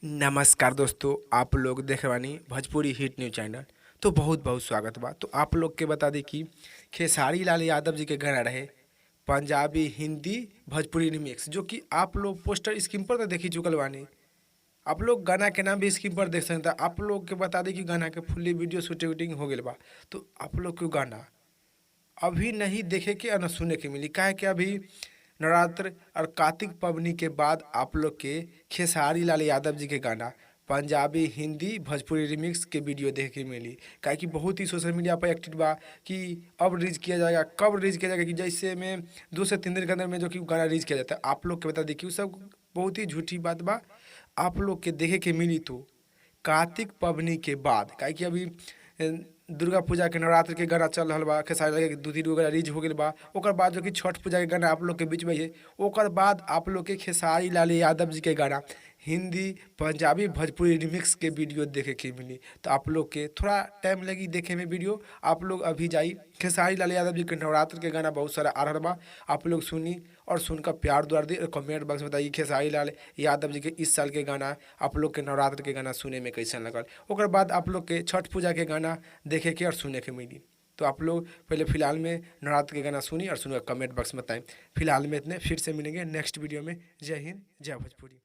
नमस्कार दोस्तों, आप लोग देख बानी भोजपुरी हिट न्यूज चैनल। तो बहुत बहुत स्वागत बा। तो आप लोग के बता दी कि खेसारी लाल यादव जी के गाना रहे पंजाबी हिंदी भोजपुरी रिमिक्स, जो कि आप लोग पोस्टर स्क्रीन पर तो देखी चुकल बानी। आप लोग गाना के नाम भी स्क्रीन पर देख सकते हैं। आप लोग के बता दी कि गाना के फुल्ली वीडियो शूटिंग वूटिंग हो गया बा। तो आप लोग के गाना अभी नहीं देखे के और न सुने के मिली, काहे कि अभी नवरात्र और कार्तिक पवनी के बाद आप लोग के खेसारी लाल यादव जी के गाना पंजाबी हिंदी भोजपुरी रिमिक्स के वीडियो देखे के मिली। काहे कि बहुत ही सोशल मीडिया पर एक्टिव बा कि अब रिलीज किया जाएगा, कब रिलीज किया जाएगा, कि जैसे में 2 से 3 दिन के अंदर में जो कि गाना रिलीज किया जाता है। आप लोग के बता दी कि सब बहुत ही झूठी बात बा। आप लोग के देखे के मिली तो कार्तिक पवनी के बाद, काहे कि अभी दुर्गा पूजा के नवरात्र के गाना चल रहा बा, खेसारी लाल के 2-3 गो गाना रिलीज हो गया बा। ओकर बाद जो कि छठ पूजा के गाना आप लोग के बीच में है, ओकर बाद आप लोग के खेसारी लाल यादव जी के गाना हिंदी पंजाबी भोजपुरी रिमिक्स के वीडियो देखे के मिली। तो आप लोग के थोड़ा टाइम लगी देखे में वीडियो। आप लोग अभी जाई खेसारी लाल यादव जी के नवरात्र के गाना बहुत सारा आ रहा बा, आप लोग सुनी और सुनकर प्यार दुआर दी और कमेंट बॉक्स में बताइए खेसारी लाल यादव जी के इस साल के गाना आप लोग के नवरात्र के गाना सुने में कैसन लगल। ओकर बाद आप लोग के छठ पूजा के गाना देखे के और सुने के मिली। तो आप लोग पहले फिलहाल में नवरात्र के गाना सुनी और सुनकर कमेंट बॉक्स में बताएं। फिलहाल में इतने, फिर से मिलेंगे नेक्स्ट वीडियो में। जय हिंद, जय भोजपुरी।